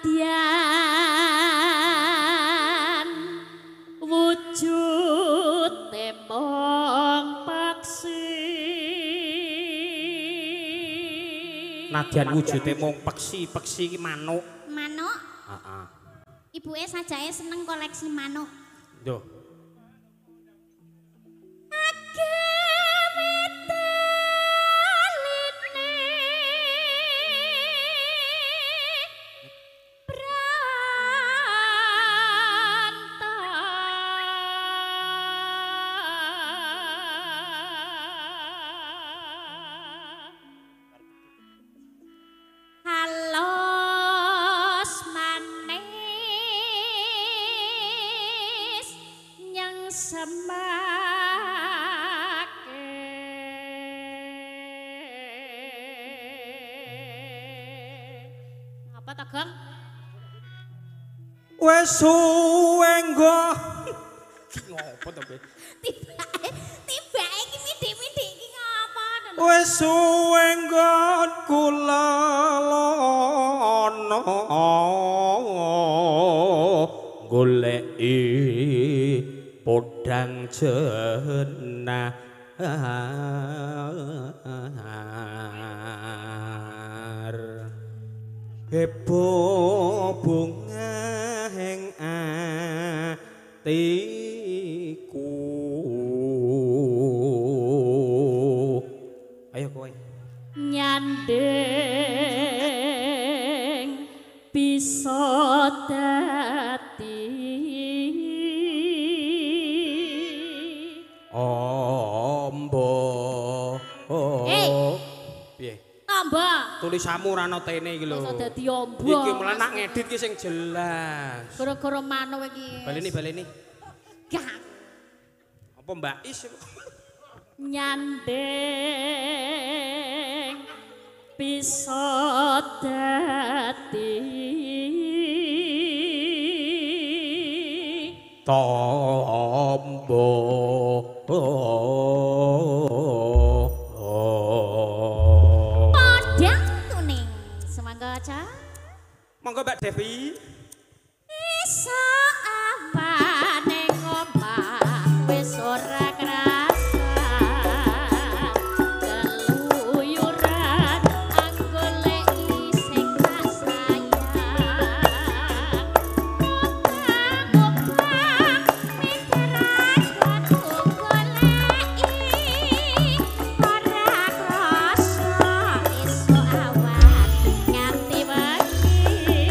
Nadyan wujud mung peksi. Nadyan wujude mung peksi, peksi iki manuk. Manuk? Heeh. Ibuke sajake seneng koleksi manuk. Yo. Wes suwe nggo. Ngopo to kowe? Tibake, tibake iki midik-midik iki ngopo to? Wes suwe nggon kula lono goleki podang jenar. Hebo bunga ing atiku. Ayo kowe. Nyanding bisa dadi ombo. Piye? Tambah. Tulisanmu ora ana tene iki lho. Iso dadi ombo. Iki mulane nak ngedit ki sing jelas. Gara-gara manuk iki. Baleni baleni. Gak. Apa Mbak Is? Nyanding bisa dadi tombo. Podang kuning. Semangga aja. Monggo Mbak Devi. Iso apane omah wis ora kerasa. Keluyuran anggoleki sing tak sayang. Obah-obah mikiraken goleki ora krasa esuk awan nganti wengi.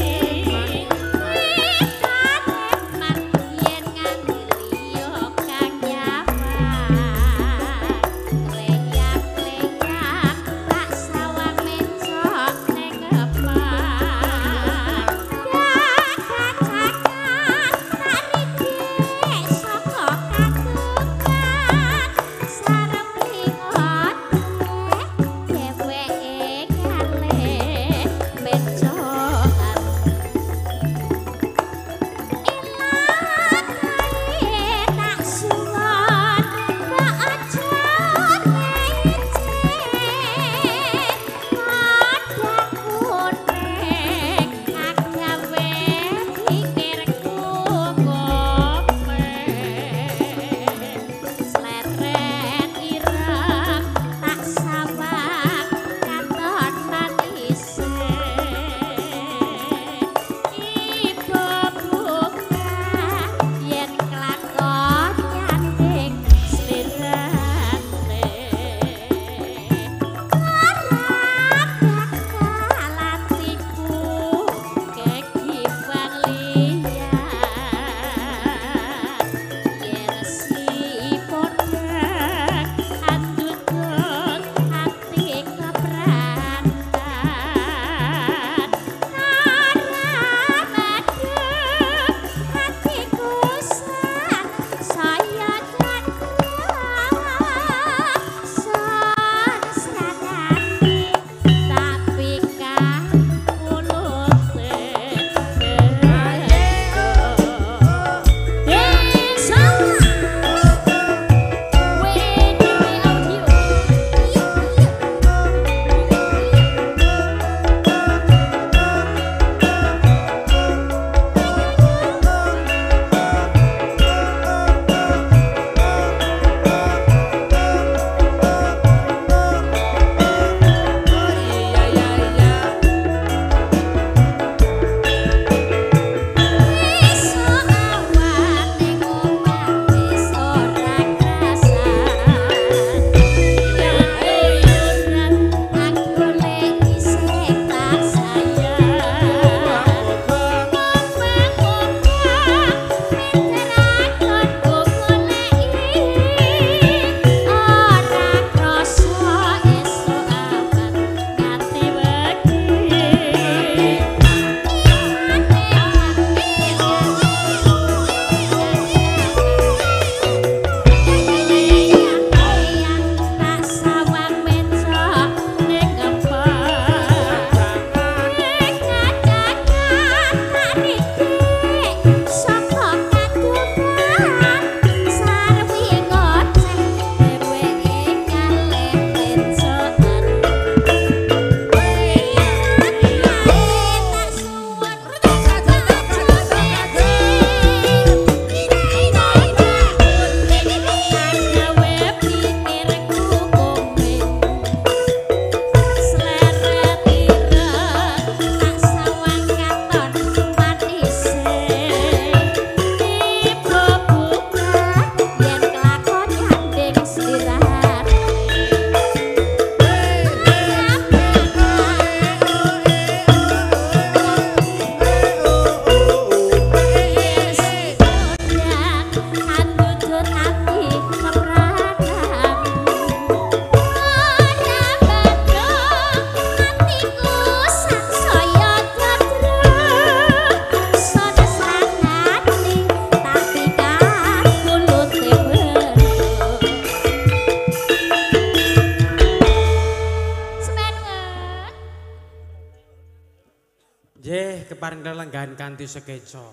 Nggih, keparing lelenggahan kanthi sekeca.